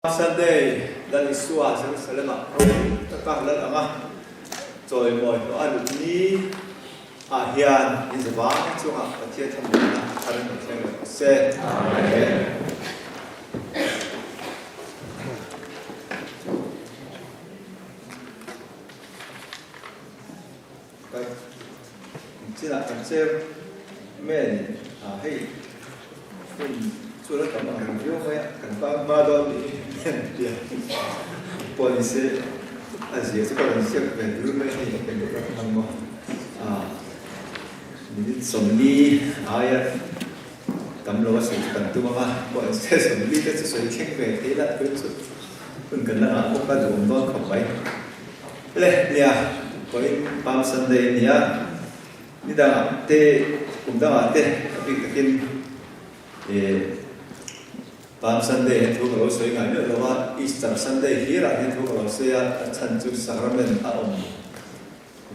Sunday, Lal Isua Jerusalem-ah ropui taka lal anga chawimawi hlawh a lut ni ah hian in zavang chungah Pathian thlamuanna a reng lo thleng reng se. Amen. Kan chinah kan chair man ah hei hun chu la tam ang reng viau mai a, kan tan hma dawn ni hian tia pawh ni se a zia chu ka rawn ziak ve dur mai hei eng ka hmang maw ah minute 40 aia tam lo a sawi chu kan tum ang a pawh ni se 40 te chu sawi thleng ve thei la thil chu hun kan la ngah bawk a duhawm dawn khawp mai. Le nia, vawiin Palm Sunday a ni a, ni dangah te, kum dangah te a bik takin eh Palm Sunday hian thu ka lo sawi ngai meuh lo a, Easter Sunday hirah hian thu ka lo sawi a, a chhan chu sacrament a awm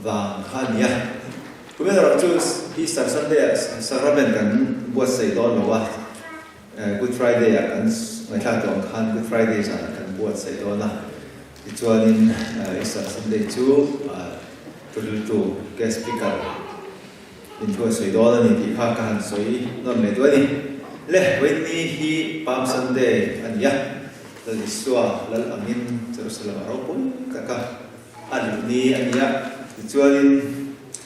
vang kha a ni a. Kum erawh chu Easter Sunday ah sacrament kan buatsaih dawn lo a, Good Friday ah kan ngaihthlak tawh ang khan Good Friday zanah kan buatsaih dawn a. Tichuanin Easter Sunday chu thuhriltu, guest speaker, in thu a sawi dawn a ni tih kha ka han sawi nawn leh duh a ni. Le, vawiinni hi Palm Sunday a ni a, Lal Isua lal angin Jerusalem ah ropui taka a luh ni a ni a. Tichuanin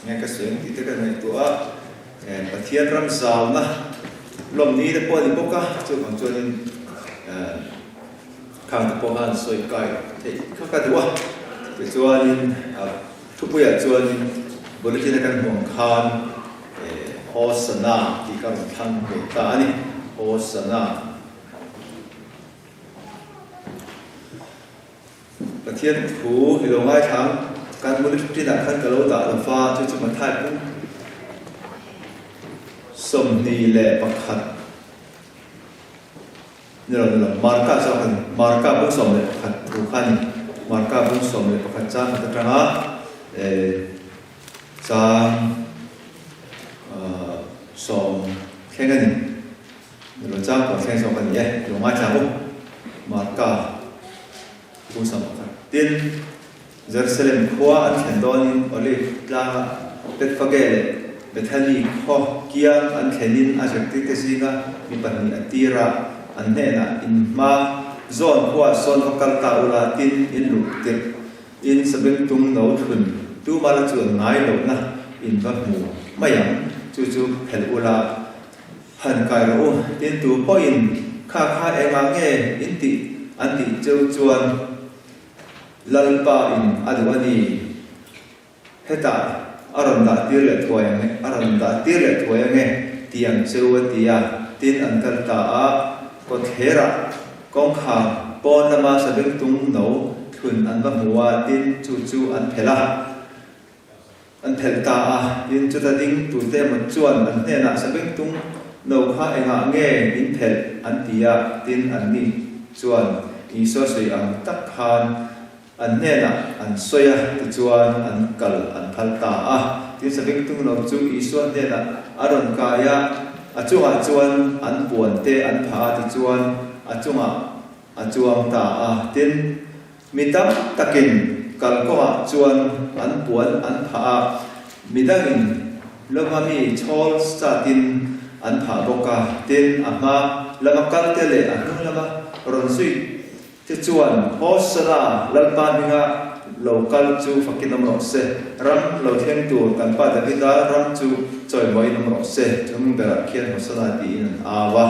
nge ka sawi ang tih te ka ngaihtuah a, Pathian ram zauna lawmni te pawh a ni bawk a, chuvang chuanin Khang te pawh khan sawi kai theih kha ka duh a, tichuanin thupuiah chuanin bulletin a kan hmuh ang khan Hosanna tih ka rawn thlang ve ta a ni, Hosanna. Pathian thu hi lo ngaithla ang, kan bulletin ah khan ka lo dah lo va, chu chu Mathai pum 21. Ni lo, ni lo. Marka zawk a ni. Marka bung 11 thu kha a ni. Marka bung 11 chang khat atanga chang sawm thleng a ni. Ni lo, chang pawh thleng zawk a ni e. Lo ngaithla bawk. Marka bung 11. Tin, Jerusalem khua an thlen dawnin Olive tlanga Bethphage leh Bethany khaw kiang an thlenin a zirtirte zinga mi pahnih a tir a, an hnenah, In hma zawn khuaah sawn va kal ta ula, tin in luh tirh in sabengtung no thlun tuma la chuan ngai lohna in va hmu mai ang, chu chu phelh ula, han kai rawh u, tin tu pawhin kha kha engah nge in tih an tih cheu chuan, Lalpa in a duh a ni. Hetah a rawn dah tir leh thuai ang e, a rawn dah tir leh thuai ang e, ti ang che u a ti a. Tin, an kal ta a, kawtthlerah kawngkhar pawn lama sabengtung no thlun an va hmu a, tin, chu chu an phelh a, an phelh ta a. Tin, chuta ding tute emaw chuan an hnenah sabengtung no kha engah nge in phelh an ti a, tin, anni chuan Isua sawi ang tak khan an hnenah an sawi a, tichuan an kal an phal ta a. Tin, sabengtung lo chu Isua hnenah a rawn kai a, a chungah chuan an puan te an phah a, tichuan a chungah a chuang ta a. Tin, mi tam takin kalkawngah chuan an puan an phah a, midangin lova mi chhawl satin an phah bawk a. Tin, a hma lama kalte leh a hnung lama rawn zui te chuan, Hosanna, Lalpa hminga lo kal chu fakin awm rawh se, ram lo thleng tur kan pa Davida ram chu chawimawiin awm rawh se, chung berah khian Hosanna tiin an au a.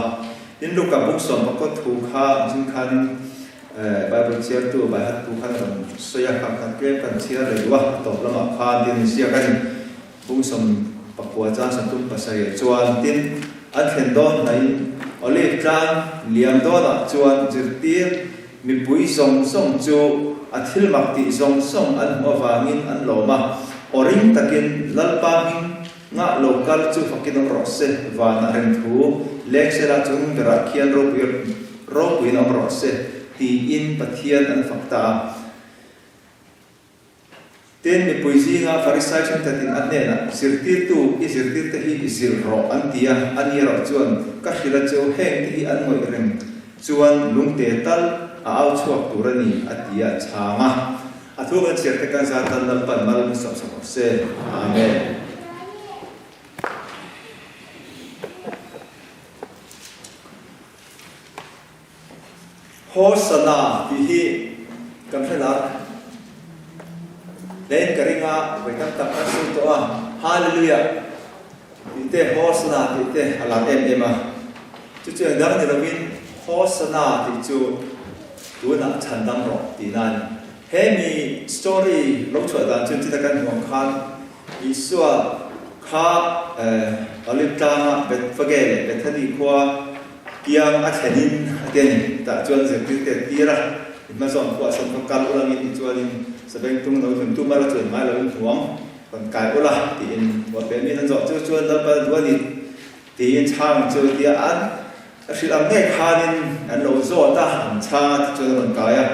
Tin, Luka buk sawmpakawt thu kha zing khanin Bible chhiartu Baihattu khan a rawn sawi a, kha kha tlem kan chhiar leh duh a, a tawp lamah khan tin an ziak a ni. Bung 19 chang 37 chuan tin an thlen dawn hnaiin Olive tlang liam dawnah chuan zirtir mipui zawng zawng chu a thil mak tih zawng zawng an hmuh avangin an lawm a, aw ring takin Lalpa hming ngah lo kal chu fakin awm rawh se, vanah reng thu leng sela chung berah khian ropui ropuiin awm rawh se tiin Pathian an fak ta a. Tin, mipui zinga Farisai thenkhatin a hnenah, Zirtirtu, i zirtirte hi i zir rawh, an ti a. Ani erawh chuan, Ka hrilh a chu, hengte hi an ngawih reng chuan lungte tal. a au chhuak tur a ni, a ti a, an chhang a. A thu kan chhiar te kan zat tan Lalpan mal min sawm sak rawh se. Amen. Hosana tih hi kan hre lar hlein ka ring a, vawi tam tak kan sawi tawh a, Hallelujah tih te Hosana tih te a lar em em a, chu chu engdang ni lovin Hosana tih chu tunah chhan dam rawh tihna a ni. He mi story lo chhuah dan chu chita kan hmuh ang khan Isua kha Olive tlanga Bethphage leh Bethany khua Kiang a thlenin a ti a ni. Tah chuan zirtirte a tir a, i hmazawn pawh a sawn kha kal ul angin tichuanin sabengtung no hluntu mal a chuan ngai loin hmuang rawn kai ul a tiin huat ve min an zawh chu chuan Lalpa duh a ni tiin chhang chu tia an a hrilh ang ngei khanin an lo zawt a, an chhang a tichuan a rawn kai a.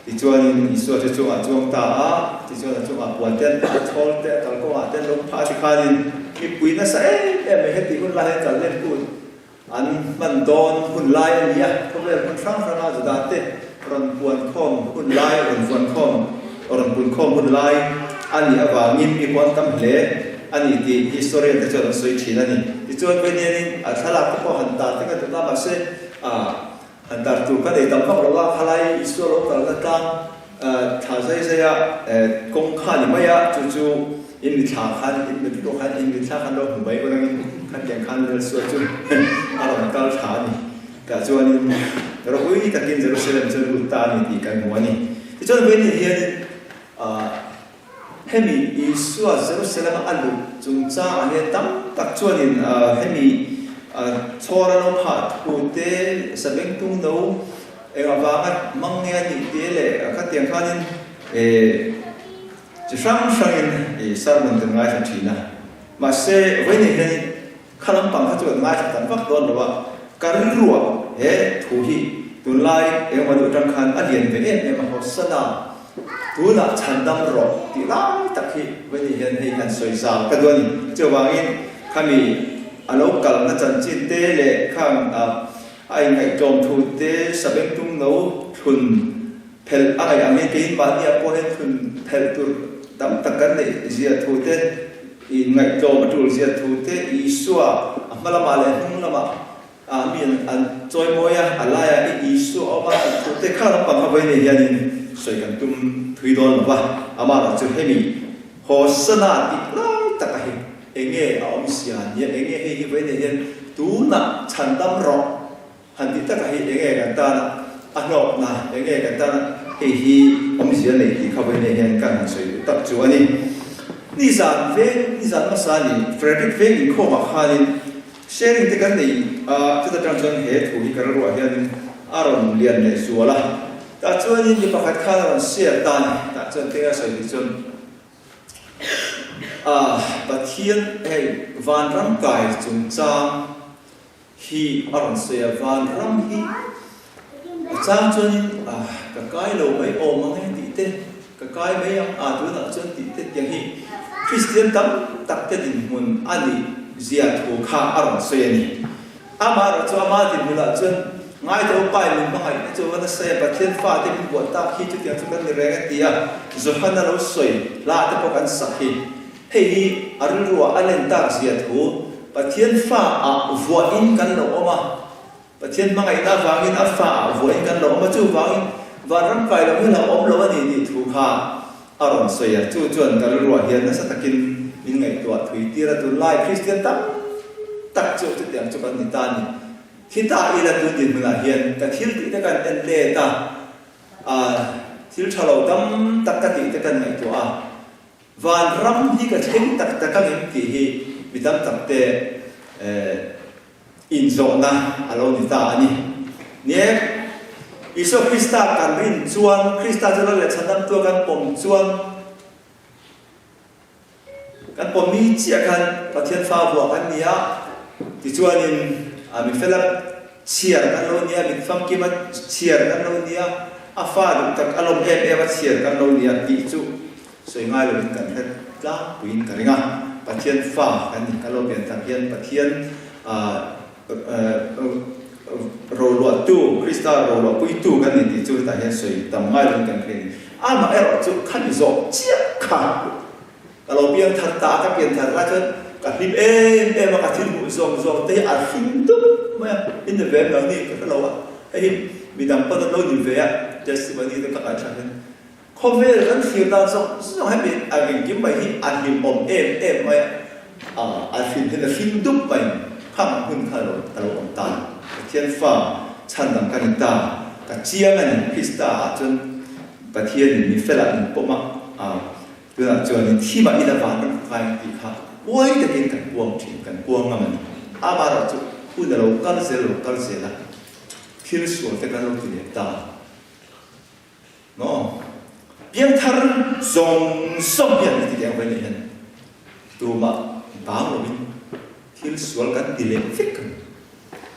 Tichuanin Isua chu chungah chuang ta a, tichuan a chungah puan te an phah a, chhawl te a kalkawngah te an lo phah a tikhanin mipui nasa em em mai heti hun lai hian kal let kut An hman dawn hun lai a ni a, khawvel hmun hrang hranga Juda te rawn puan khawm hun lai, rawn vuan khawm, rawn pun khawm hun lai a nih avangin mi pawh an tam hle a ni tih historian te chuan an sawi thin a ni. Tichuan Venianin a thlalak te pawh han tar te ka duh na mahse han tar tur ka nei tam vak lo a, khalai Isua lo kalna tlang thla zai zaia kawng kha a ni mai a, chu chu in mithla khan in mit pawh khan in mithla khan lo hmu mai vangin khatiang khan Lelsua chu a rawn kal thla a ni. Tah chuanin ropui takin Jerusalem chu a lut ta a ni tih kan hmu a ni. Tichuan vawiin hianin hemi Isua Jerusalem-a a luh chungchangah hian tam tak chuanin hemi chhawr a lo phah thu te, sabengtung no Eng avanga hmang nge a nih te leh khatiang khanin chi hrang hrangin sermon kan ngaithla thin a. Mahse, vawiin hianin kha lampang kha chu kan ngaithla tam vak dawn lo a, ka rilruah he thu hi tunlai engemaw duh atang khan a lian ve em em a, Hosanna, tunah chhan dam rawh tih lai tak hi vawiin hian hei hian sawi zau ka duh a ni. Chuvangin khami a lo kalna chanchin te leh khang A inngaihtlawm thu te sabengtung no thlun phelh a ngaih ang hian keiin mahni ah pawh hian thlun phelh tur tam tak kan neih zia thu te, inngaihtlawm a tul zia thu te, Isua a hma lamah leh hnung lamah ah mi an chawimawi a, a laiah i Isua a awm a tih thu te kha lampang kha vawiin hianin sawi kan tum thui dawn lo va, amaherawh chu hemi Hosana tih lai taka hi Enge a awmzia nia, enge hei hi vawiin hian tunah chhandam rawh han tih takah hi enge kan tana a hlawkna, enge kan tana hei hi awmzia nei tih kha vawiin hian kan han sawi duh tak chu a ni. Nizan veng, nizan hmasa ni Frederick veng inkhawmah khanin sharing te kan nei a, chuta tang chuan he thu hi ka rilruah hianin a rawn lian leh zual a, tah chuanin mi pakhat khan a rawn share ta a ni, tah chuan tinge a sawi tih chuan, A Pathian hei vanram kai chungchang hi a rawn sawi a, vanram hi a chang chuanin a ka kai lo mai awm ang e tih te, ka kai mai ang a tunah chuan tih te tiang hi Kristian tam tak te dinhmun a nih zia thu kha a rawn sawi a ni. Amaherawh chu ama dinhmunah chuan ngaithla upa in min hmangaih na chu a nasa e, Pathian fate min buat tak hi chutiang chu kan ni reng a ti a, Johana lo sawi hla te pawh kan sak hi. Hei hi a rilruah a len tak zia thu, Pathian fa ah vuahin kan lo awm a, Pathian hmangaihna avangin a fa ah vuahin kan lo awm a, chuvangin vanram kai lo hi hlauhawm lo a ni tih thu kha a rawn sawi a, chu chuan ka rilruah hian nasa takin min ngaihtuah thui tir a, tunlai Kristian tam tak chu chutiang chu kan ni ta a ni. Thi ta ila tun dinhmunah hian ka thil tih te kan en let a, thil tha lo tam tak ka tih te kan ngaihtuah a, vanram hi ka thleng tak tak angem tih hi mi tam tak te Inzawhna a lo ni ta a ni. Nie, Isua Krista kan rin chuan, Krista chu Lal leh Chhandamtua kan pawm chuan, kan pawm mi chiah khan Pathian fa vuah kan ni a, tichuanin mi fela chhiar kan lo ni a, mit famkima chhiar kan lo ni a, a fa duh tak a lawm em em a chhiar kan lo ni a tih chu Sawi ngai lovin kan hre tlangpuiin ka ring a, Pathian fa kan ni, kan lo pian tak hian Pathian. Roluahtu, Krista roluahpuitu kan ni tih chu hetah hian sawi tam ngai lovin kan hria a ni. Amaherawh chu khami zawk chiah kha ka lo piang thar ta a, ka pian thar lai chuan ka hlim em em a, ka thil hmuh zawng zawng te hi a hlim dup mai a, in ni ve em lo ni ka hre lo a, hei hi midang pawn an lo ni ve a, testimony te ka ngaithla hian Khawvel kan thlir dan zawng zawng hemi a engkim mai hi a hlimawm em em mai a, a hlim hian a hlim dup mai khang hun kha lo a lo awm ta. Pathian fa chhandam ka ni ta, ka chiang a ni Krista ah chuan Pathian in mi felah min pawm a, a tunah chuan in thi mah ila vanram ka kai ang tih kha huai takin kan puang thin, kan puang ngam a ni. Amaherawhchu hun a lo kal zel a lo kal zel a, thil sual te kan lo ti leh ta. Maw? Piangthar zawng zawng hian heti tih ang vei nei hian tumah bang lovin thil sual kan ti leh vek ang.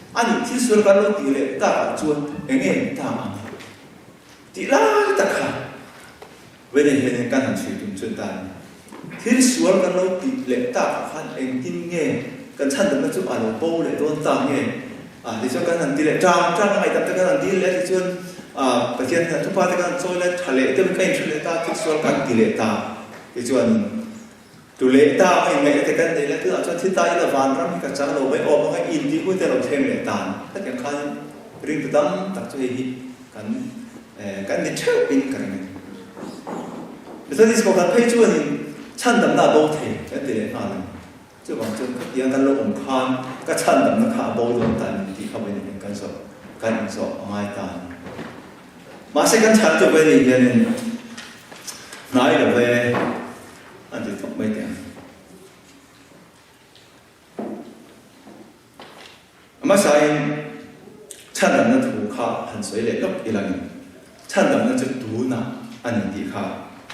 A nih thil sual kan lo tih leh takah chuan eng nge ni tak ang tih lai tak kha vei nei hianin kan han chhui tum chuan ta a ni. Thil sual kan lo tih leh takah khan engtin nge kan chhandamna chu a lo bo leh dawn tak nge? A tichuan kan han ti leh tang tang a ngaihdam te kan han dil leh tichuan a Pathian hian thupa te kan han chawi leh tha leh deuhin ka inhre leh ta thil sual kan ti leh ta tichuan tu leh ta a inngaihna te kan nei leh tunah chuan thil ta ila vanram hi ka chang lo mai awm anga intih hun te a lo thleng leh ta hetiang khan ringtu tam tak chu hei hi kan kan ni theuh in ka ring a ni. Methodist kohhran phei chuanin chhandamna a bo thei kan ti leh nghal a ni. Chuvang chuan khatiang kan lo awm khan ka chhandamna kha a bo dawn ta ni tih kha vawiin hian kan zawh kan inzawh a ngai ta a ni. Mahse kan chhan chu vawiin hianin hnai lo ve an ti thawk mai teh ang. A hmasain chhandamna thu kha han sawi leh lawk ilangin chhandamna chu tunah a ni tih kha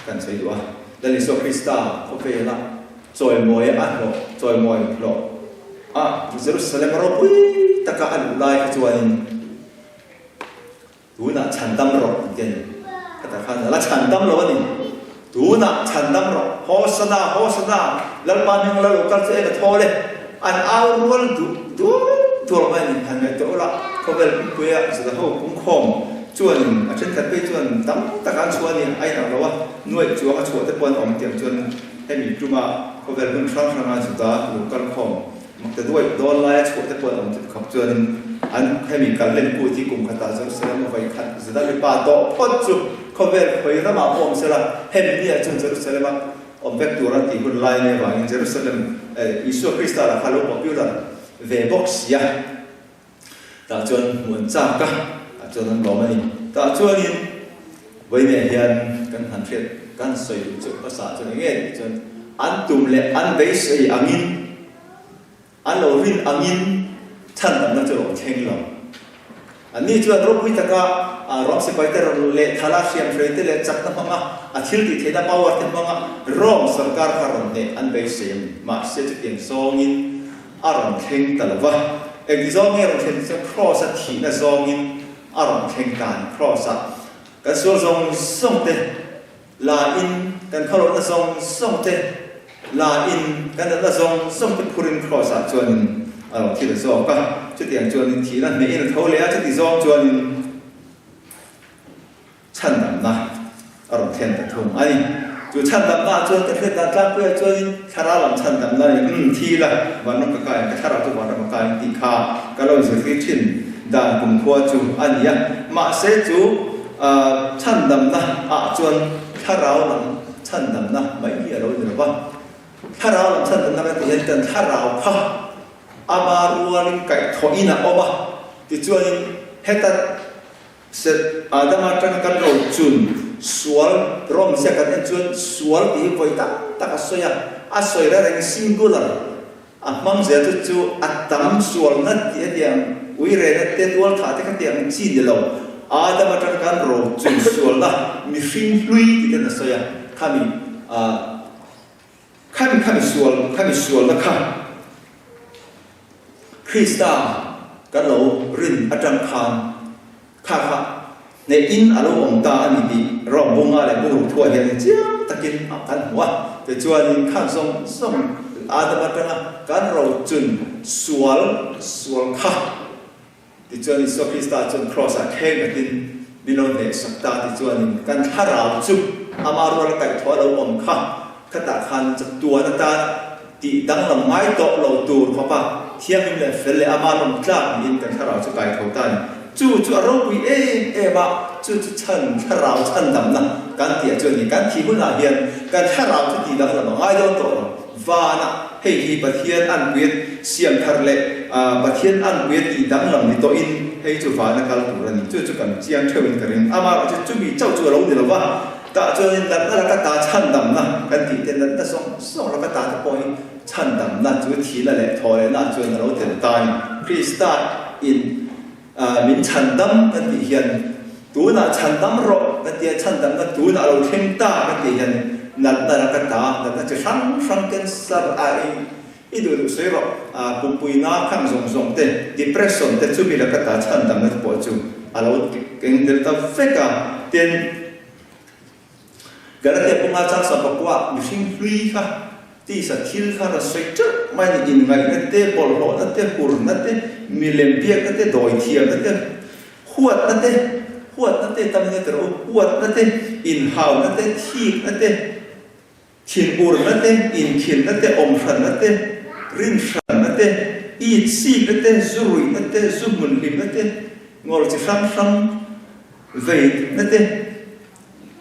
kan sawi duh a. Lal Isua Krista khawvela chawimawi a hlawh chawimawi hlawh a Jerusalem a ropui taka a luh lai kha chuanin Tunah chhandam rawh an ti a ni. Khatah khan a la chhandam lo a ni. Tunah chhandam rawh, Hosana, Hosana, Lalpa hming la lo kal chu eng a thawl e. An au rual duh dual dual mai a ni. Han ngaihtuah ula, khawvel pumpuia Juda ho pungkhawm chuanin a thenkhat phei chuan tam tak an chhuah a ni, a inang lo a, nuaih chuang a chhuah te pawh an awm tiang chuan hemi tuma khawvel hmun hrang hranga Juda lo kal khawm Makta duaih dawn laia chhuah te pawh an awm tih khawp chuanin an hemi kal len kut hi kum khatah Jerusalem a vawi khat Juda mipa tawh phawt chu khawvel khawi ramah pawh awm sela hemi ni ah chuan Jerusalem a awm vek tur an tih hun lai nia vangin Jerusalem Isua Krista lah kha lo popular ve bawk si a tah chuan hmuh an chak a tah chuan an lawm a ni tah chuanin vawiinah hian kan han hriat kan sawi duh chu hmasa chuan eng nge tih chuan an tum leh an beisei angin An lo rin angin chhandamna chu a lo thleng lo. Anni chuan ropui taka Rom sipaite rawn lehthal a, hriamhreite leh chakna hmanga a thil tih theihna power te hmanga Rom sorkar kha rawn hneh an beisei a ni. Mahse chutiang zawngin a rawn thleng ta lo va. Engti zawng nge a rawn thlen tih chuan Kraws-a thihna zawngin a rawn thleng ta a ni. Kraws-a kan sual zawng zawng te La in kan kharawhna zawng zawng te, la in kan natna zawng zawng te phurin Kraws ah chuanin a lo thi ta zawk a. Chutiang chuanin thihna hnehin a tho leh a, chuti zawng chuanin chhandamna a rawn thlen ta thung a ni. Chu chhandamna ah chuan ka hriat dan tlangpuiah chuanin thlarau lam chhandamna a ni. Umm, thi la, vanram ka kai ang, ka thlarau chu vanram a kai ang tih kha ka lo zirtir thin dan kumkhua chu a ni a. Mahse chu Chhandamna ah chuan thlarau lam chhandamna mai hi a lo ni lo va, thlarau lam chhandamna kan tih hian kan thlarau kha ama rualin kaihthawhin a awm a, tichuanin heta Adama atanga kan ro chun sual rawmzia kan en chuan sual tih hi vawi tam tak a sawi a, a sawi reng rengin singular A hmang zel chu chu a tam sualna tih a tiang uirena te tualthah te kha tiang chi ni lo. Adam atang khan ro chun sualna mihring hlui tih ten a sawi a, khami khami khami sual khami sualna kha Krista kan lo rin atang khan Kha kha hneh in a lo awm ta a ni tih Rom bunga leh Buru thuah hian chiang takin a kan hmu a. Tichuanin khan zawng zawng Adam atanga kan ro chun sual sual kha. Tichuan Isua Krista chuan Kraws-ah kheng khatin min lo hnehsak ta tichuanin kan thlarau chu ama ruala kaihthawh a lo awm kha khatah khan chatuan atan tih danglam ngai tawh lo tur khawpa thianghlim leh fel leh ama lawm tlak niin kan thlarau chu kaitho ta a ni. Chu chu a ropui em em a, chu chu chhan thlarau chhandamna kan tih ah chuan ni kan thih hunah hian kan thlarau chu tih danglam a ngai dawn tawh lo. Vanah hei hi Pathian anpuia siam thar leh Pathian anpuia tih danglam ni tawhin hei chu vana kal tur a ni. Chu chu kan chiang theuhin ka ring. Amaherawhchu chumi chauh chu a lo ni lo va, tah chuanin natna laka ta chhandamna kan tih te, natna zawng zawng laka ta te pawh hi chhandamna chu thihna leh thawhlehna chuan a lo tel ta a ni. Krista in min chhandam kan tih hian tunah chhandam rawh kan tia, chhandamna tunah a lo thleng ta kan tih hian natna laka ta, natna chi hrang hrang cancer a ei i duh duh sawi rawh, pumpuina khang zawng zawng te, depression te chumi laka ta chhandamna te pawh chu a lo keng tel ta vek a. Tin, Galatia kawnga chang 14 mihring hlui kha tisa thil kha rawn sawi teuh mai a ni, inngaihna te, bawlhhlawhna te, hurna te, milem biakna te, dawithiamna te, huatna te, huatna te tam nge tawh u, huatna te, inhauna te, thikna te, thinurna te, inkhinna te, awmhranna te, rinhranna te, itsikna te, zuruihna te, zu hmunhlimna te, ngawr chi hrang hrang veina te,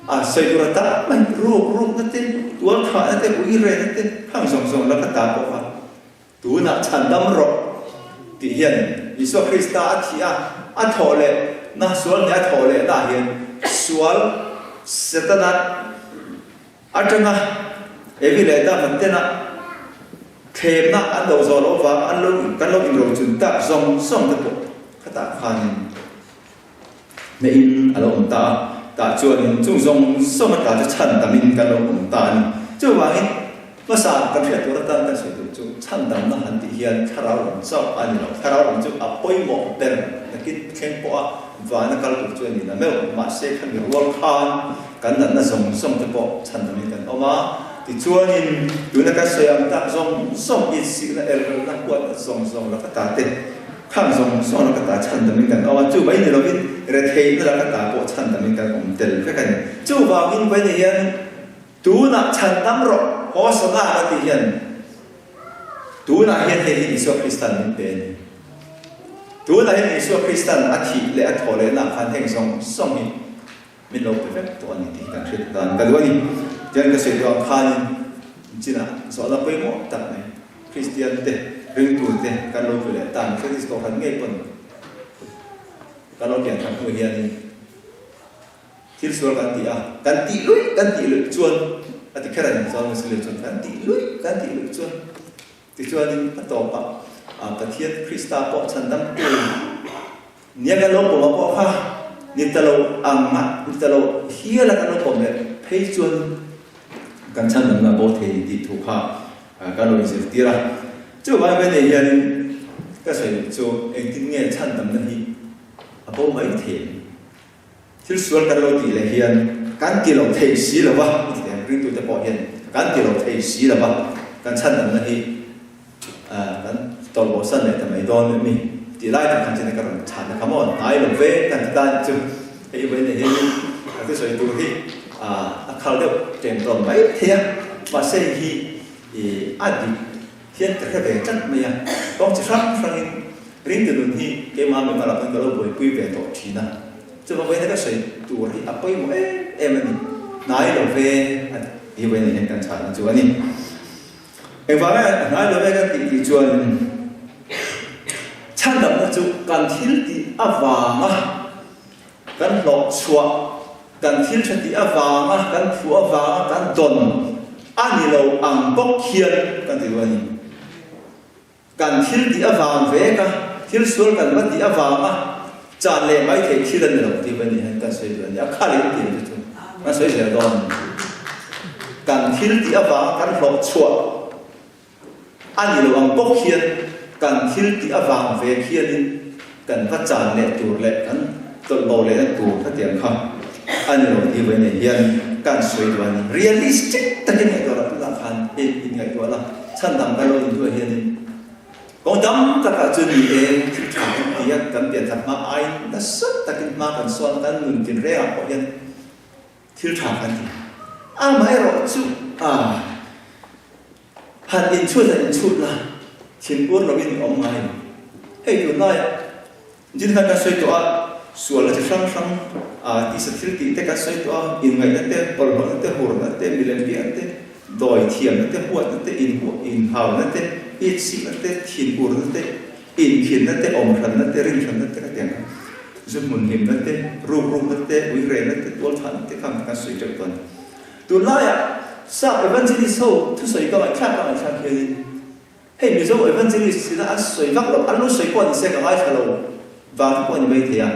A sawi tur a tam mai, ruk rukna te, tual thahna te, ui rehna te, khang zawng zawng laka ta pawh kha tunah chhandam rawh tih hian Isua Krista a thih a, a thawh leh na, sual hneh a thawh leh na hian sual Setana atanga Evi leh Adama tena thlemna an lo zawh loh vang an lo kan lo inrochun tak zawng zawng te pawh khatah khanin Hnehin a lo awm ta a, tah chuanin chung zawng zawng a tla chu chhan damin kan lo awm ta a ni. Chuvangin hmasa kan hriat tur atan kan sawi tur chu chhan damna han tih hian thlarau lam chauh a ni lo. Thlarau lam chu a pawimawh ber nakin thleng pawha vana kal tur chu a ni la meuh. Mahse khami rual khan kan natna zawng zawng te pawh chhan damin kan awm a. Tichuanin tuna kan sawi ang tak zawng zawng insikna, elrelna, huatna zawng zawng laka ta te, Khang zawng zawng laka ta chhan damin kan awm a, chu mai ni lovin retheihna laka ta pawh chhan damin kan awm tel vek a ni. Chuvangin vawiin hian tunah chhan dam rawh, Hosana ka tih hian tunah hian hei hi Isua Kristan min pe a ni. Tunah hian Isua Kristan a thih leh a thawh lehna ah khan heng zawng zawng hi min lo pe vek tawh a ni tih hi kan hriat dan ka duh a ni. Tichuan ka sawi duh ang khanin chinah zawhna pawimawh tak mai Kristian te, ringtu te kan lo tlu leh ta Methodist kohhran ngei pawn kan lo pian khat hnu hianin thil sual kan ti a, kan tih luih kan tih luih chuan a ti kher a ni, chuan Muslim chuan kan tih luih kan tih luih chuan tichuanin a tawpah Pathian Krista pawh chhandamtu nia kan lo pawm a pawh kha ni ta lo ang a, ni ta lo hial a kan lo pawm leh phei chuan kan chhandamna bo thei tih thu kha Ka lo inzirtir a, chuvang ve nei hianin ka sawi duh chu engtin nge chhandamna hi a bo mai thei ang? Thil sual kan lo tih leh hian kan ti lo thei si lo va, i ti thei ang, ringtute pawh hian kan ti lo thei si lo va, kan chhandamna hi kan tawlh bosan leh ta mai dawn em ni? Tih lai tak khan chuan ka rawn chhan a kha maw, hnai lo ve kan ti ta anih chu, hei vawiin nei hianin ka thusawi tur hi a khal deuh ṭeng tawn mai thei a, mahse hei hi I a dik hian ka hre ve tlat mai a, kawng chi hrang hrangin ringtu nun hi keimah mimar ah khan ka lo buaipui ve tawh thin a, chuvang vawiin ka sawi tur hi a pawimawh em em a ni, hnai lo ve a ti hi vawiin ah hian kan chhahna chu a ni. Engvang nge a hnai lo ve kan tih tih chuan chhandamna chu kan thil tih avanga Kan hlawh chhuah, kan thil tha tih avanga kan phu avanga kan dawn a ni lo ang bawk hian kan ti duh a ni. Kan thil tih avang vek a, thil sual kan va tih avanga chan leh mai theih thil a ni lo tih va ni hian kan sawi duh a ni. A khalh in tih chu kan sawi zel dawn a ni. Kan thil tih avanga kan hlawh chhuah A ni lo ang bawk hian kan thil tih avang vek hianin kan va chan leh tur leh kan tawlh bo lehna tur khatiang kha a ni lo tih vawi nei hian kan sawi duh a ni. Realistic takin ngaihtuah lah tunah khan in inngaihtuah la, chhan dang kan lo intuah hianin kawng tam takah chu ni e thil tha kan ti. tia kan pian that hma aiin nasa takin hma kan sawn a, kan nun tinrengah pawh hian thil tha kan ti. Amaherawhchu a han inchhut han inchhut la, thinur loin i awm ngai lo. Hei tunlaiah Din khan kan sawi tawh a, sualna chi hrang hrang a tisa thil tih te kan sawi tawh a, inngaihna te, bawlhhlawhna te, hurna te, milem biakna te, dawi thiamna te, huatna te, inhauna te, itsikna te, thinurna te, inkhinna te, awmhranna te, rinhranna te ka ti ang kha, zu hmun hlimna te, rukrukna te, uirehna te, tualthahna te kha kan sawi teuh tawh a ni. Tunlaiah Sap Evangelist ho thusawi ka ngaihthlak ka ngaihthlak hianin, Hei Mizo Evangelist ina an sawi vak loh, an lo sawi pawh ni se ka ngaithla lo vang te pawh a ni maithei a.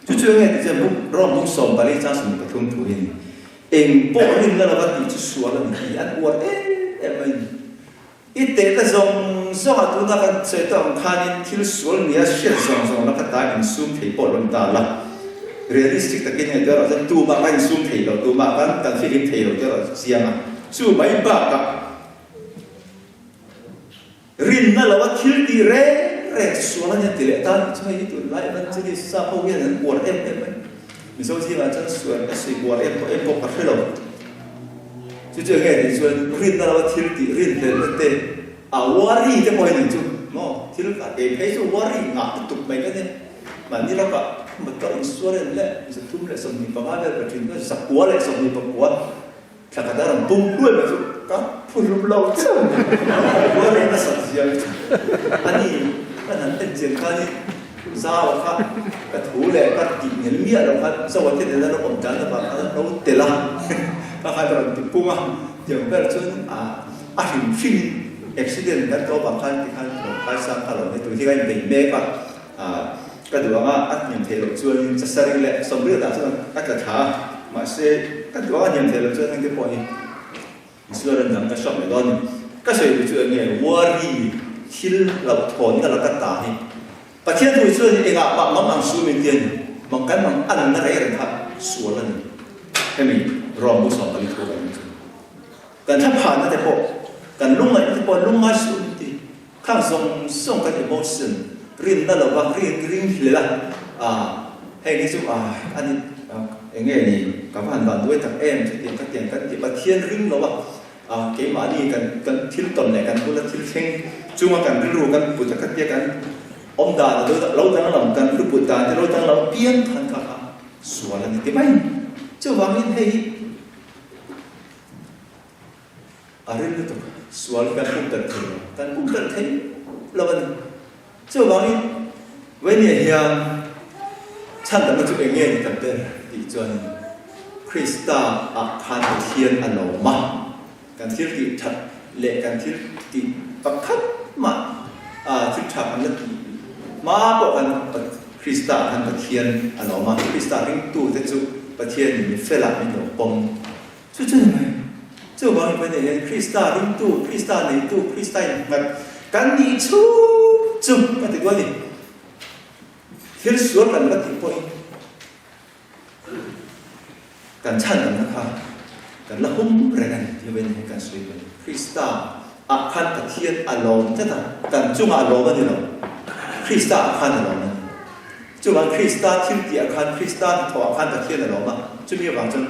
Chu chu enge ti chuan buk Rom bung 14 chang 13 thu hi a ni. Eng pawh rinna lova tih chu sual a ni tih hi an uar em em mai a ni. I tehna zawng zawngah tuna kan sawi tawh ang khanin thil sual nia hriat zawng zawng la ka ta insum thei pawh lo ni ta la. Realistic takin hei te erawh chuan tumah kan insum thei lo, tumah kan kan fihlim thei lo te erawh chiang a. Chu mai bakah. Rinna lo a thil tih reng reng sual a nia ti leh tan chu hei hi tunlai evangelist sa ho hian an uar em em mai. Mizo zingah chuan sual a sawi uar em tawh em pawh ka hre lo. Chu chu enge tih chuan rinna lo a thil tih rinhlelhna te a worry te pawh hi nih chu maw thil a kei phei chu worry ngah lutuk mai ka nia. Mahni lawkah motor insual en leh 325 vel ka thin chuan 929 Thla khat a rawn pum hluai mai chu ka phu hlum lo chauh a ni. Rual in a sat zia chu a ni. Ka han en chian khanin zau kha ka thu leh ka tih ngel miah lo khan Zoa te nena lo awm dan avang khan an lo tel a, ka khan a rawn ti pung a. Tiang ber chuan a hrim hrimin accident kan tawh avang khan tikhan lo phaisang kha lo ni tur hi ka inbei mek a. Ka duh anga a hniam theih loh chuanin chasarih leh sawmriatah chuan ka tla thla a, mahse ka duh anga hniam theih loh chuan hengte pawh hi insurance dang ka hriat mai dawn a ni. Ka sawi duh chu eng nge worry thil hlauhthawnna laka ta hi Pathian thu chuan engah mah mang ang su min ti a ni, mang kan mang anna reng reng kha sual a ni. Hemi Rom bu 14 thu kan ni chu. Kan thlaphanna te pawh kan lungngaihna te pawh lungngai su min ti. Khang zawng zawng kan emotion rinna lova rin ring hlel a, ah heng hi chu ah a ni eng nge ni ka va han van duai tak em chutiang ka tiang kan ti Pathian ring lo a, ah keimahni kan kan thil tawn leh kan bula thil thleng chunga kan rilru kan put a ka tia kan awm dan a lo danglam kan rilru put dan te lo danglam piang khan kha kha sual a ni ti mai. Chuvangin hei hi. A rin lutuk, sual hi kan pumtelh thei lo, kan pumtelh thei lo a ni. Chuvangin, Vainia hian chhandamna chu eng nge ni ta ber tih chuanin Krista ah khan Pathian a lawm a, kan thil tih that leh kan thil tih pakhat mah thil tha kan la tih hma pawh khan Krista ah khan Pathian a lawm a, Krista ringtute chu Pathianin mi felah min lo pawm. Chu chu ni mai. Chuvangin Pathian hian Krista ringtu, Krista neitu, Krista innghat kan nih chhung chu ka ti duh a ni. Thil sual kan la tih pawhin kan chhandamna kha kan la hum reng a ni tih Pathian hian kan sawi duh a ni. Krista ah khan Pathian a lawm tlat a, kan chungah a lawm a ni lo. Krista ah khan a lawm a ni. Chuvang Krista thil tih ah khan, Krista hnathawh ah khan Pathian a lawm a, chumi avang chuan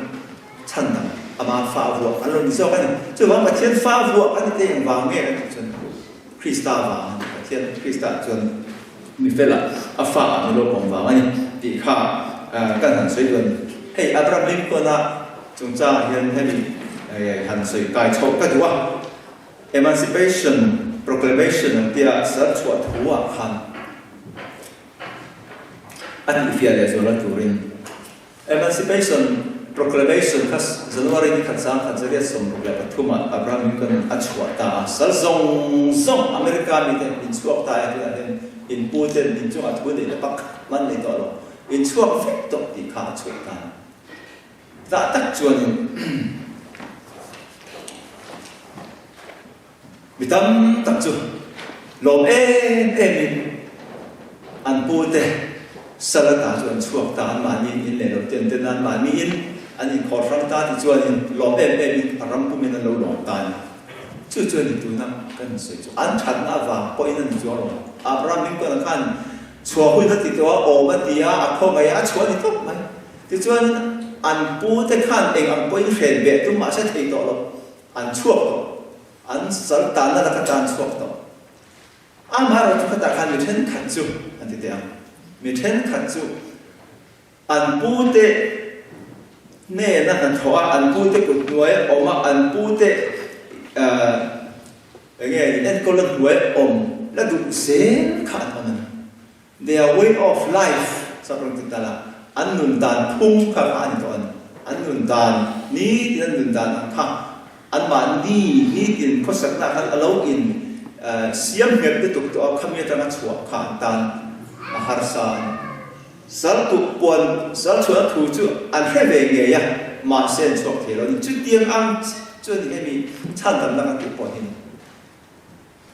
chhan dang ama fa a vuah an lo ni zawk a ni. Chuvang Pathian fa a vuah kan ni te engvang nge kan tih chuan Krista vang a ni. Pathian Krista chuan mi fela a fa ah ni lo pawm vang a ni tih kha kan han sawi duh a ni. Hei Abraham Lincoln-a chungchangah hian hemi han sawi kai chhoh ka duh a. Emancipation Proclamation an tia sar chhuah thu ah khan a tihfiah leh zual a turin Emancipation Proclamation kha January ni khat 1963 ah Abraham Lincoln a chhuah ta a, sal zawng zawng America mite in chhuak ta e tunah hian in pu ten in chungah thu neihna pakhat man nei tawh lo, in chhuak vek tawh tih kha a chhuah ta a ni. Tah tak chuanin Mi tam tak chu lawm em emin an pute sal ata chu an chhuak ta, anmahniin in leh lo ten ten anmahniin an inkhawr hrang ta tichuanin lawm em emin a ram pumin an lo lawm ta a ni. Chu chuan in tuna kan insawi chu an thatna avang pawhin a ni chuang lo. Abraham Lincoln-a khan. Chhuah hun a ti tawh a, awm a ti a, a khawngaih a, a chhuah a ni tawp mai. Tichuan an pu te khan eng ang pawhin hren beh tum mahse thei tawh lo, an chhuak tawh, an sal tanna laka tan chhuak tawh. Amaherawhchu khatah khan mi thenkhat chu an ti teh ang, mi thenkhat chu an pu te hnena hnathawh a, an pu te kut hnuai a awm a, an pu te eng nge enkawlna hnuai awm la duh zel kha an awm a ni. Their way of life chuan rawn ti ta la, an nun dan phung kha kha a ni tawh a ni. An nun dan, nitin an nun dan ang kha anmahni nitin khawsakna khan a lo in siam nghet lutuk tawh a, khami atanga chhuah kha an tan a harsa a ni. Sal tuk puan, sal chhuahna thu chu an hre ve ngei a, mahse an chhuak thei lo a ni. Chutiang ang chu a ni hemi chhandamna kan tih pawh hi ni.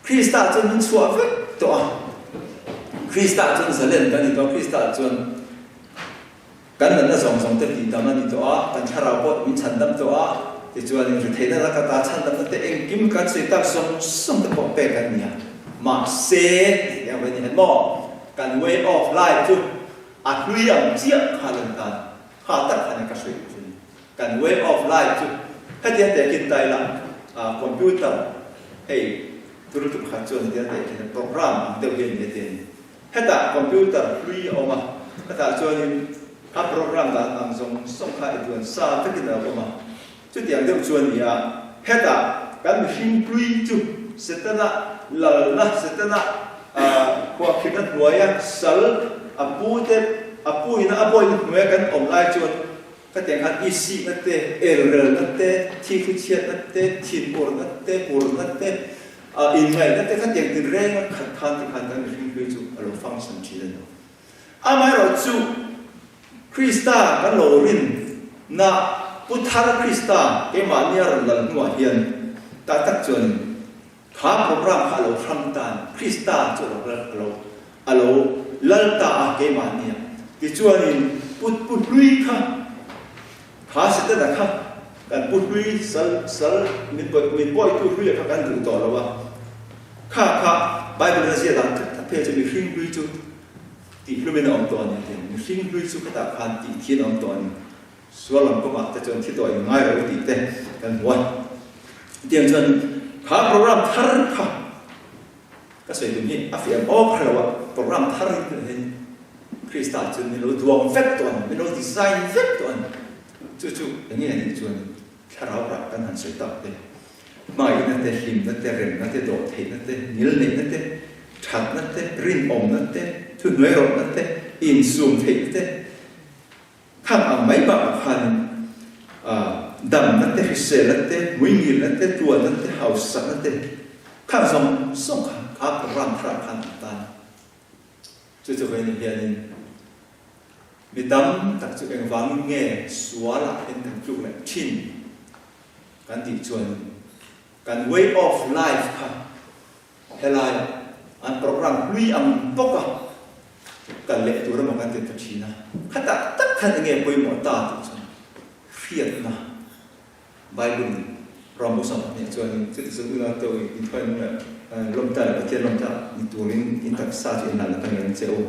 Krista chuan min chhuah vek tawh a, Krista chuan zalen kan ni tawh a, Krista chuan kan natna zawng zawng te tihdam a ni tawh a, kan thlarau pawh min chhandam tawh a, tichuan retheihna laka ta chhandamna te engkim kan sawi tak zawng zawng te pawh pek an ni a. Mahse, hetiang ve ni hen maw, kan way of life chu a hlui ang chiah kha lan tan kha tak khan ka hruih chu ni. Kan way of life chu hetiang teh khin ta ila, computer hei turu tu pakhat chuan hetiang teh khin program ang deuh hi a ni a ti a ni. Hetah computer hlui a awm a, hetah chuanin a program dan ang zawng zawng kha i duan sa vekin a lo awm a. Chutiang deuh chu a ni a, hetah kan mihring hlui chu Setana lalna, Setana khuahkhirhna hnuaia sal a pute a puina a bawihna hnuaia kan awm lai chuan Khatiang khan isihna te, elrelna te, thikhuchhiatna te, thinurna te, hurna te, inngaihna te khatiang tin renga khat khan ti khan kan mihring hlui chu a lo function thin a ni. Amaherawhchu Krista kan lo rin na Pu Thar Krista keimahnia rawn lal hnuah hian tak tak chuanin Kha program kha a lo hrang ta a ni. Krista chu a lo lal a lo a lo lal ta a keimahni a. Tichuanin pu pu hlui kha kha Setana kha kan pu hlui sal sal min pawi min pawitu hluia kha kan duh tawh lo a. Kha kha Bible in a ziah dan tak tak phei chu mihring hlui chu tih hlumin a awm tawh a ni a ti a ni. Mihring hlui chu khatah khan tih thian a awm tawh a ni. Sual lam kawngah te chuan thi tawh in ngai lo tih te kan hmu a. Hetiang chuan kha program thar kha ka sawi tum hi a fiah awk hre lo a, program thar hi tunah hian Krista chuan min lo duang vek tawh a ni, min lo design vek tawh a ni. Chu chu eng nge nih chuan thlarau rah kan han sawi tak te, hmaihna te, hlimna te, remna te, dawhtheihna te, ngilneihna te, thatna te, rinawmna te, thuhnuairawhna te, insum theihna te, Khang ang mai bakah khanin damna te, hriselna te, hmuingilna te, tuanna te, hausakna te khang zawng zawng kha kha program tharah khan an tan a. Chu chu vawiin hianin mi tam tak chu engvangin nge sualah hian kan tluk leh thin kan tih chuan kan way of life kha Helai an program hlui ang bawk a kal leh tur emaw kan ti ta thin a, khatah tak khan enge pawimawh ta tih chuan hriatna Bible in ram usam hnih chuanin chuti chu ula teuh in inthuain leh lawmta leh Pathian lawmta ni turin in taksa chu inlan a ka ngen che u.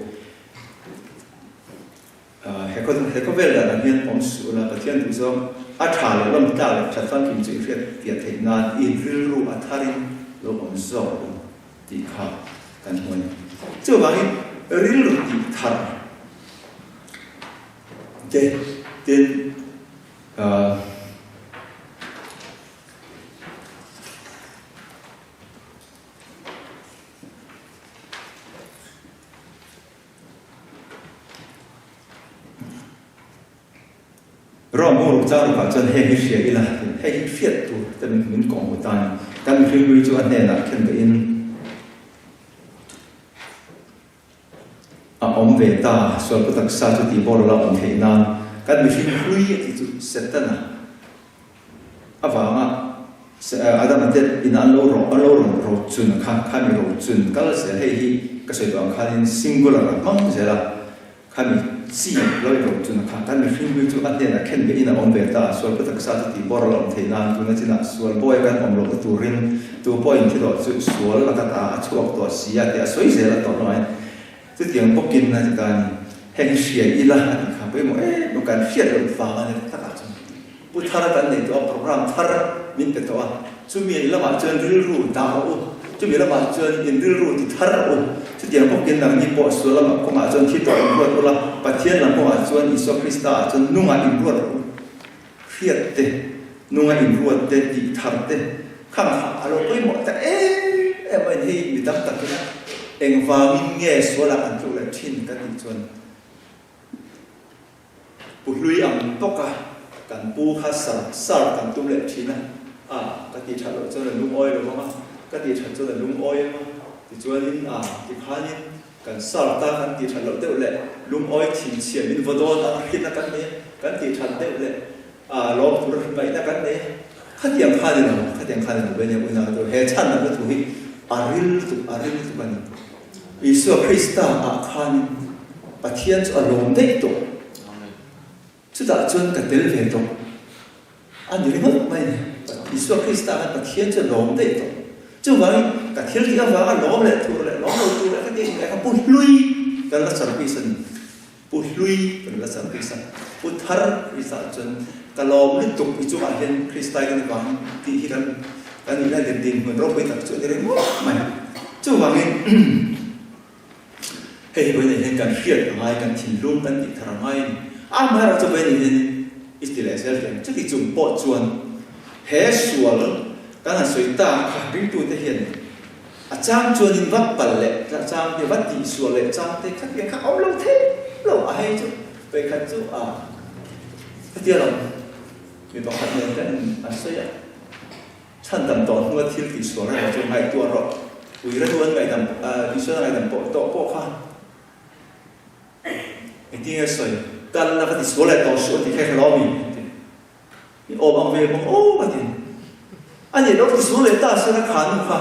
He khawvel dan ang hian awm suh ula, Pathian duh zawng a tha leh lawm tlak leh that famkim chu i hriat fiah theih nan i rilru a tharin lo awm zawk rawh u tih kha kan hmu a ni. Chuvangin rilru tih thar te tin Rom u ruk chang rukah chuan heng hi hria ila tin hei hi hriat tur te min kawng hmu ta a ni. Kan mihring hlui chu a hnenah khen dahin a awm ve ta, sualpu taksa chu tih bawr la awm theih nan kan mihring hlui a tih chu Setana avanga Adama te ina an lo rawh an lo rawn rochun kha khami rochun kal zel hei hi ka sawi tawh ang khanin singular a hmang zel a khami chi lo in rochun kha kan mihring hlui chu a hnenah khen ve in a awm ve ta sual pa taksa chu tih bawr a la awm theih nan tuna chinah sual bawi kan awm lohna turin tu pawhin thilawh chu sual laka ta a chhuak tawh si a tih a sawi zel a tawh hnuai. Chutiang bawkin a ti ta a ni. Heng hi hria ila a ti kha pawimawh em em kan hriat loh vang a ni takah chuan pu thar kan nei tawh a, program thar min pe tawh a, chumi lamah chuan rilru dah rawh u, chumi lamah chuan in rilru ti thar rawh u. Chutiang bawkin nangni pawh sual lamah kawngah chuan thi tawh inruat ula, Pathian lam kawngah chuan Isua Krista ah chuan nungah inruat rawh u. Hriat te, nunga inruat te, tih thar te khang kha a lo pawimawh ta em em a ni. Hei mi tam takin engvangin nge sualah kan tluk leh thin ka tih chuan pu hlui ang tawka kan pu kha sar sar kan tum leh thin a, a ka tih that loh chuan a lungawi lo vang a, ka tih that chuan a lungawi ang a, tichuanin a tikhanin Kan sar ta kan tih that loh deuh leh lungawi thinchhia min vaw dawn ang hrinna kan nei a, kan tih that deuh leh lawm tur ngaihna kan nei a, khatiang kha ni lo, khatiang kha ni lo ve nia unau te he chhan lamna thu hi a ril lutuk, a ril lutuk a ni. Isua Krista ah khanin Pathian chu a lawm daih tawh. Chutah chuan ka tel ve tawh a ni ringawt mai ni. Isua Krista khan Pathian chu a lawm daih tawh. Chuvangin ka thil tih avanga lawm leh tur leh lawm lo tur leh ka tih leh kha pu hlui kan la service a ni. Pu hlui kan la service a. Pu thar Krista chuan ka lawm lutuk i chungah hian Krista i kan vang tih hi kan kan nih na din hmun ropui tak chu a ni ringawt mai. Chuvangin Hei hi vawiinah hian kan hriat a ngai, kan thinlung kan tih thar a ngai a ni. Amaherawhchu vawiinah hian i ti leh zel teh ang. Chuti chung pawh chuan he sual kan han sawi tak kha ringtute hian a chang chuanin va pal leh chang te, va tihsual leh chang te khatiang kha a awm lo thei lo a hei chu vawikhat chu a khatia lo mi pakhat nen kan an sawi a. Chhandam tawh hnua thil tih sual reng chu ngaihtuah rawh. Uire nu an ngaihdam, Isua ngaihdam pawh tawh pawh kha engtin nge sawi? Kal la ka ti sual leh tawh suh a ti kha i hre lo ami? A ti. Mi awm ang ve bawk aw a ti. A nih lo ti sual leh ta se la kha nu kha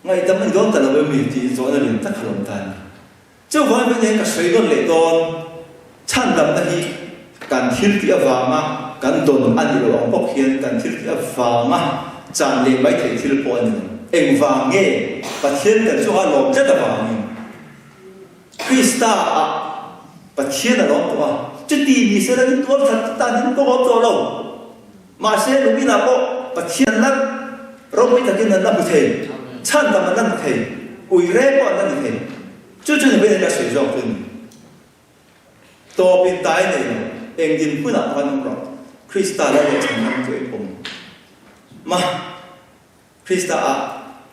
ngaihdam a ni dawn ta lo emi tih zawhna lian tak kha lo awm ta a ni. Chuvangin hming hian ka sawi nawn leh dawn, chhandamna hi kan thil tih avanga kan dawn a nih loh ang bawk hian kan thil tih avanga chan leh mai theih thil pawh a ni lo. Engvang nge Pathian kan chunga lawm tlat avangin Krista ah Pathian a lawm tawh a, chuti ni se la min tuar that tan in pawh awm tawh lo. Mahse lungin ah pawh Pathian la ropui takin an la hmu thei, chhandam an la hmu thei, uire pawh an la ni thei. Chu chu ni hmel ka sawi zawk chu a ni. Tawp in tai nei lo, eng din hmunah pawh an awm rawh, Krista la leh chhandam chu i pawm ma. Krista ah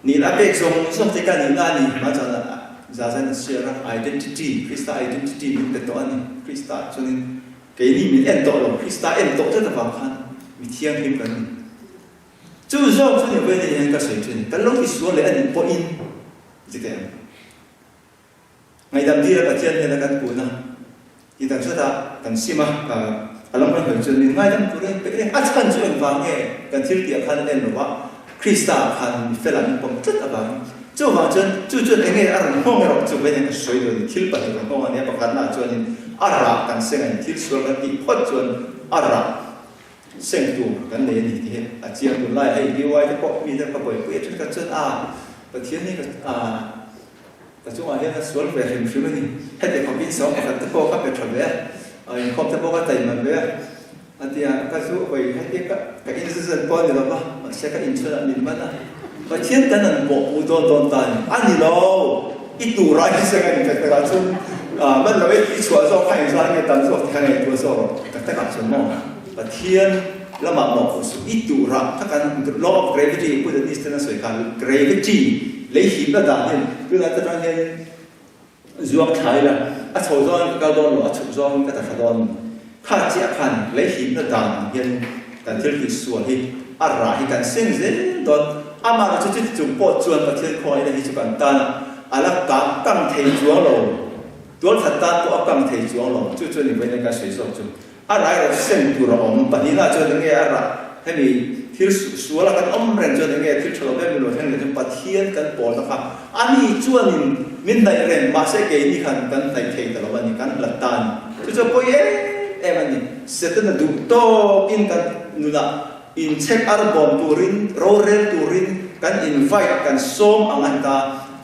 nih a pek zawng zawng te ka nihna a ni hma chuan za zan in share a, identity, Krista identity min pe tawh a ni. Krista ah chuanin keini min en tawh lo, Krista en tawh tlat avang khan mi thianghlim kan ni. Chu zawng chu ni vawiin hian ka sawi thin, kan lo tisual leh a nih pawhin zite ang. Ngaihdam dira Pathian hnena kan kun a, ti tak zat a kan sim a, ka a lam kan hawi chuan min ngaidam tur a inpeih reng. A chhan chu engvang nge kan thil tih ah khan en lo va, Krista ah khan mi fel ah min pawm tlat avangin. Chuvang chuan chu chuan enge a rawn nghawng erawh chu vawiin ka sawi dawn ni, thil pahnih rawn nghawng a nia, pakhatna ah chuanin a rah kan seng a ni, thil sual kan tih phawt chuan a rah seng tur kan nei a ni tih hi a chiang tun lai a, hei DY te pawh mi te ka buaipui a thenkhat chuan a Pathian hi ka a. Ka chungah hian a sual ve hrim hrim a ni. Heti khawpin 11 te pawh ka pe tha ve a, inkhawm te pawh ka taima ve a, a ti a, ka zu hawi heti ka ka inzizan pawh a ni lo va, mahse ka inchhunah min man a, Pathian kan an pawh pu dawn dawn ta a ni. A ni lo, i tur a inzeng a ni tak takah chuan man lo e i chhuah zawk kha engzah nge tam zawk ti kha ngaihtuah zawk rawh tak takah chuan maw Pathian lamah mawh pawh suh i tur a kha kan law of gravity Pu Dennis ten a sawi khan gravity lei hipna dan hian tunah te atang hian zuang thla ila a chho zawngin ka kal dawn lo a chhuk zawngin ka ta thla dawn kha chiah khan lei hipna dan ang hian kan thil tih sual hi a rah hi kan seng zel dawn amah chu chuti chung pawh chuan Pathian khawngaihna hi chu kan tan a a la kang kang thei chuang lo tualthat tan pawh a kang thei chuang lo chu chuan in vawiin ka sawi zawk chu A rai rawh sem tur a awm. Pahnihna chuan enge a rah? Hemi thil suala kan awm reng chuan enge thil tha lo em ilo thleng leh chuan Pathian kan pawlna kha a ni chuanin min hnaih reng mahse keini khan kan hnaih thei ta lo a ni, kan hlat ta a ni. Chu chu a pawi em em a ni. Setana duh tawkin kan nunah inchhek ar bawm turin, rorel turin kan invite, kan sawm ang a ni ta.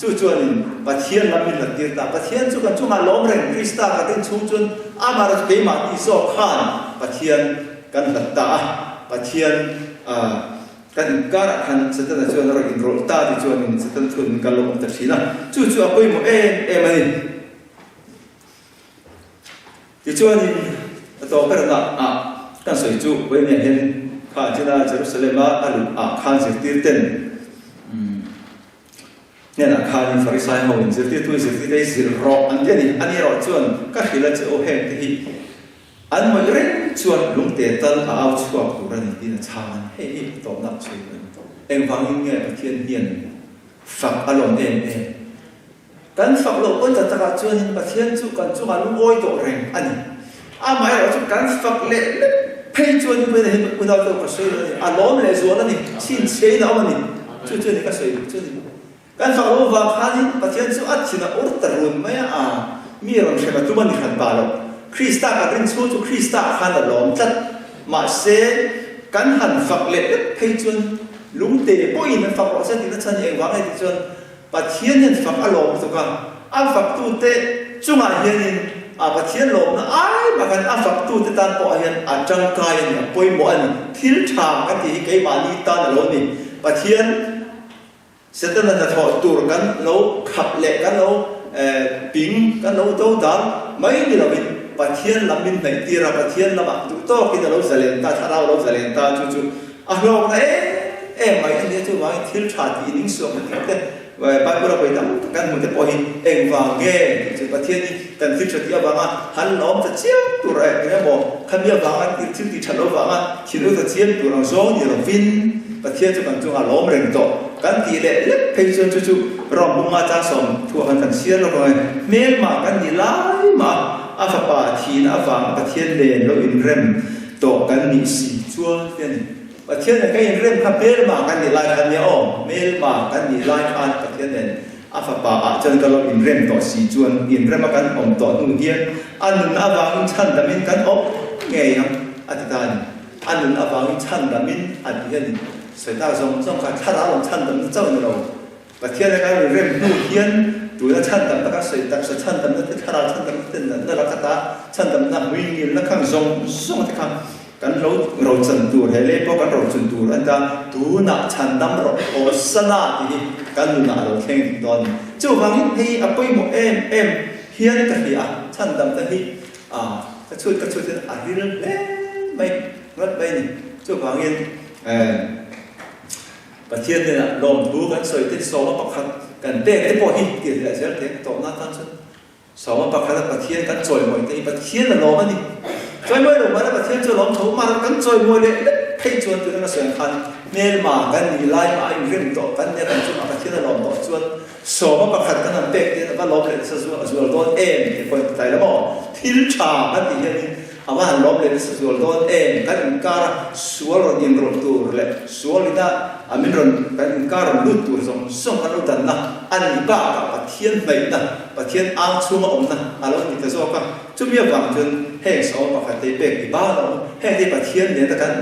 Chu chuanin Pathian lam min lat tir ta. Pathian chu kan chungah lawm reng Krista ka rin chhung chuan amaherawhchu keimah tih zawk khan Pathian kan hlat ta a. Pathian kan inkarah khan Setana chuan a rawn inrawlh ta ti chuanin Setana chuan min kal lo awm ta thin a. Chu chu a pawimawh em em a ni. Tichuanin a tawp berna ah kan sawi chu Bohemia hian kha an china Jerusalem a a luh ah khan zirtir ten hnenah khanin Farisai ho in zirtirtu in zirtirte hi zilh rawh an ti a ni. Ani erawh chuan ka hrilh a che aw heng te hi an ngawih reng chuan lungte tal a au chhuak tur a ni tiin a chhang a ni. Hei hi a tawpna a sawi a ni. Engvangin nge Pathian hian fak a lawm em em? Kan fak loh pawn ta takah chuanin Pathian chu kan chungah lungawi tawh reng a ni. Amaherawh chu kan fak leh lek phei chuan Puina hi unau te ka sawi lo a ni, a lawm leh zual a ni, chhinchhiain a awm a ni. Chu chu a ni ka sawi duh chu a ni. Kan fak loh avang khanin Pathian chu a thin a ur ta run mai a, a mi rawn hrem a tum a ni hran ta lo. Krista kan rin chhung chu Krista ah khan a lawm tlat. Mahse, kan han fak leh lek phei chuan lungte pawhin an fak rawh se tihna chhan hi engvang nge tih chuan Pathian hian fak a lawm lutuk a, a faktute chungah hianin a Pathian lawmna ai bakhan a faktute tan pawh hian a tangkai a ni, a pawimawh a ni. Thil tha ka tih hi keimahni tan a lo ni. Pathian Setana hnathawh tur kan lo khap leh kan lo ping, kan lo do dal mai ni lovin Pathian lam min hnaih tir a, Pathian lamah duh tawkin a lo zalen ta, thlarau a lo zalen ta, chu chu A hlawkna em em mai a nia, chuvangin thil tha tih in insuak na tih te, Bible a vawi tam tak kan hmu te pawh hi engvang nge tih chu Pathian hi kan thil tha tih avanga han lawm ta chiam tur a eng emaw khami avanga thil tih that lo vanga thil u ta chiam tur ang zawng ni lovin Pathian chu kan chungah lawm reng tawh kan tih leh lek phei chuan chu chu ram bunga chang 30 ah khan kan chhiar lawk ang e, hmelmah kan nih lai mah a fapa thihna avanga Pathian nen lo inrem Tawh kan nih si chuan te a ni. Pathian nen kan inrem kha hmelma kan nih lai khan nia aw, hmelma kan nih lai khan Pathian nen a fapa ah chuan ka lo inrem tawh si chuan inrema kan awm tawh hnu hian a nun avangin chhandamin kan awm ngei ang a ti ta a ni. A nun avangin chhandamin a ti hian in sawi tak zawng zawng kha thlarau ang chhandamna chauh ni lo. Pathian a kan inrem hnu hian tuna chhandamna kan sawi taksa chhandamna te thlarau chhandamna te natna laka ta chhandamna hmuingilna khang zawng zawng te kha kan lo rochan tur he lei pawh kan rochun tur a ni ta tunah chhandam rawh Hosana tih hi kan nunah a lo thleng dik dawn a ni. Chuvangin hei a pawimawh em em hian ka hria a chhandamna hi ka chhut ka chhut hian a ril hle mai ngawt mai a ni. Chuvangin Pathian hnenah lawmthu kan sawi te sawma pakhat kan pek te pawh hi tih leh zel thei ang tawpna atan chuan sawma pakhata Pathian kan chawimawi te hi Pathian a lawm a ni. Chawimawi lo mahla Pathian chu a lawm tho mahla kan chawimawi leh lek phei chuan tuna ka sawi ang khan hmelma kan nih lai mah a inrem tawh kan nia kan chungah Pathian a lawm tawh chuan sawma pakhat kan han pek te hian a va lawm leh nasa zual dawn em tih pawh in ti tlai lo maw? Thil tha kan tih hianin A va han lawm leh nasa zual dawn em? Kan inkar a sual rawn inrawlh tur leh sual ina a min rawn kan inkar rawn lut tur zawng zawng kan lo danna a nih bakah Pathian hnaihna, Pathian ang chhunga awmna a lo ni ta zawk a. Chumi avang chuan heng sawm pakhat te pek ti bal a awm. Heng te Pathian nena kan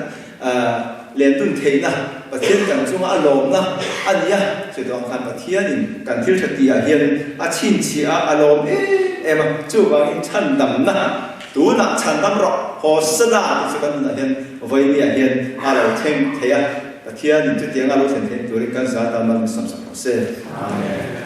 len dun theihna, Pathian kan chunga a lawmna a ni a. Chutiang ang khan Pathianin kan thil tha tihah hian a chhinchhiah a, a lawm em em a. Chuvangin chhandamna Tunah chhandam rawh, Hosana tih chu kan nunah hian vawinia hian a lo thleng thei a, Pathianin chutianga lo thlen theih turin kan zah tan mal min sawmsak rawh se. Amen.